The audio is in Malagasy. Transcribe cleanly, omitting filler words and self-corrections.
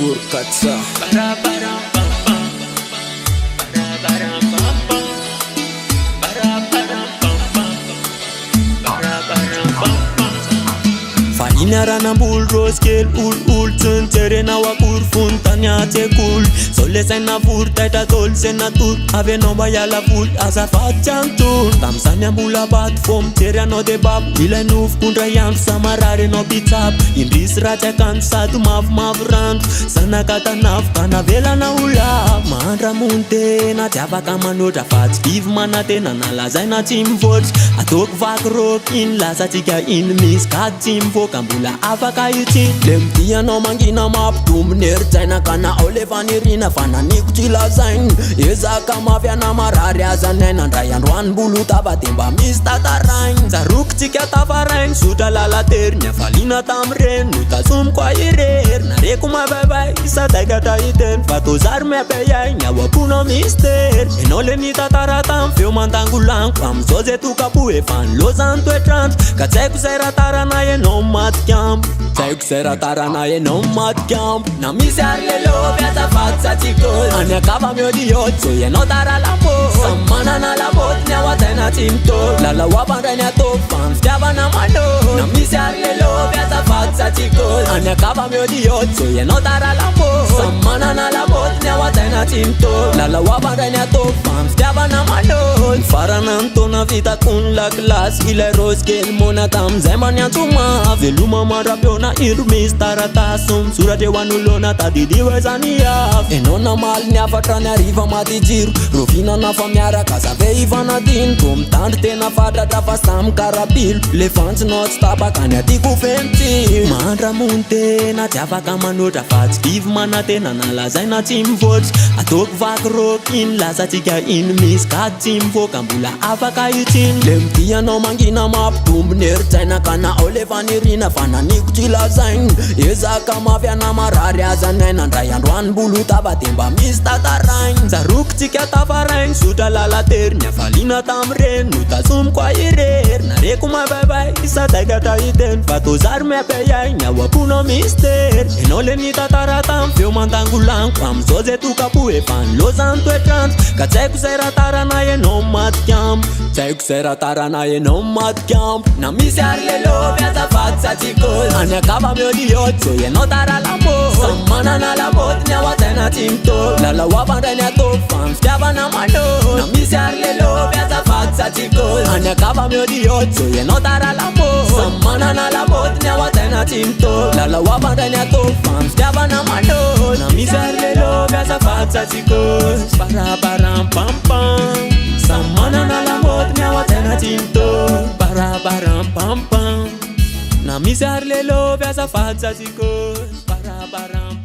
Igor Katsa. Fahiny ara-namboly raozy kely olioly tsy nijerenao akory fony tany an-tsekoly. Zao le saina vory taitra dôly zay natory avy ianao mba hiala voly azafady tsy antsony. Tamin'izany mbola bato vao mijery anao de babo ilay nofiko indray andro sa marary ianao mpitsabo. Indrisy ratsy akanjo sady mavomavo randro zanaka tanafo ka navelana ho lavo. Mahantra moa ny tena tsy afaka manoatra fa tsy kivy manantena na lazaina tsy mivoatra. Ataoko vaky rock iny lasantsika iny misy kady tsy mivoaka mbola afaka hitsiny. Le mitia anao mangina mampitombo ny herin-tsaina ka na ao le faniriana fa naniko tsy lazaina. Ezaka mafy ana marary aza ny aina ndray androany mbola ho tava de mba misy tantaraina. Tsaroako tsika tafaraina zotra lalatery ny hafaliana tamin'ireny notazomiko ahy irery nareko mavaivay sadaikatra hiteny fa toa zary miampy ny ao am-ponao mistery. Enao le nitantara tamin'ny feo mandangolango amin'izao zay toka-po efa nilaozan'ny toetr'andro ka tsy haiko izay raha tarana enao maty ambo. Tsy haiko izay raha tarana enao maty ambo. Na misy ary le love azafady sa tsy kôzy. Any an-kafa miôdiôdy zao ianao tara lamôdy. Samy manana lamôdy ny ao an-tsaina tsy mitovy. Lalao hafa indray ny ataovy fa ny fitiavana manôdy. Na misy ary le love azafady sa tsy kôzy. Any an-kafa miôdiôdy zao ianao tara lamôdy. Samy manana lamôdy ny ao an-tsaina tsy mitovy. Lalao hafa indray ny ataovy fa ny fitiavana manôdy. Nifarana ny taona vitako ny lakilasy. Ilay raozy kely moana tamin'izay mba niantso mafy. Veloma mandra-pihaona indro misy taratasy misoratra eo anoloana tadidio aiza ny afo. Enao namaly ny hafatra ny hariva maty jiro. Roviana na fa miaraka aza ve hifanadino. Toa mitandry tena fatratra fa samy karapilo. Le fantsinao tsy tapaka ny aty ko feno tsilo. Mahantra moa ny tena tsy afaka manoatra fa tsy kivy manantena na lazaina tsy mivoatra. Ataoko vaky rock iny lasantsika iny misy kady tsy mivoaka mbola afaka hitsiny. Le mitia anao mangina mampitombo ny herin-tsaina ka na ao le faniriana fa naniko tsy lazaina. Ezaka mafy ana marary aza ny aina ndray androany mbola ho tava de mba misy tantaraina. Tsaroako tsika tafaraina zotra lalatery ny hafaliana tamin'ireny notazomiko ahy irery nareko mavaivay sadaikatra hiteny fa toa zary miampy ny ao am-ponao mistery. Enao le nitantara tamin'ny feo mandangolango amin'izao zay toka-po efa nilaozan'ny toetr'andro ka tsy haiko izay raha tarana enao maty ambo. Tsy haiko izay raha tarana enao maty ambo. Na misy ary le love azafady sa tsy kôzy. Any an-kafa miôdiôdy zao ianao tara lamôdy. Samy manana lamôdy ny ao an-tsaina tsy mitovy. Lalao hafa indray ny ataovy fa ny fitiavana manôdy. Na misy ary le love azafady sa tsy kôzy. Any an-kafa miôdiôdy zao ianao tara lamôdy. Samy manana lamôdy ny ao an-tsaina tsy mitovy. Lalao hafa indray ny ataovy fa ny fitiavana manôdy. Na misy ary le love azafady sa tsy kôzy. Paraparampampam. Samy manana lamôdy ny ao an-tsaina tsy mitovy. Paraparampampam. Na misy ary le love azafady sa tsy kôzy. Paraparampampam.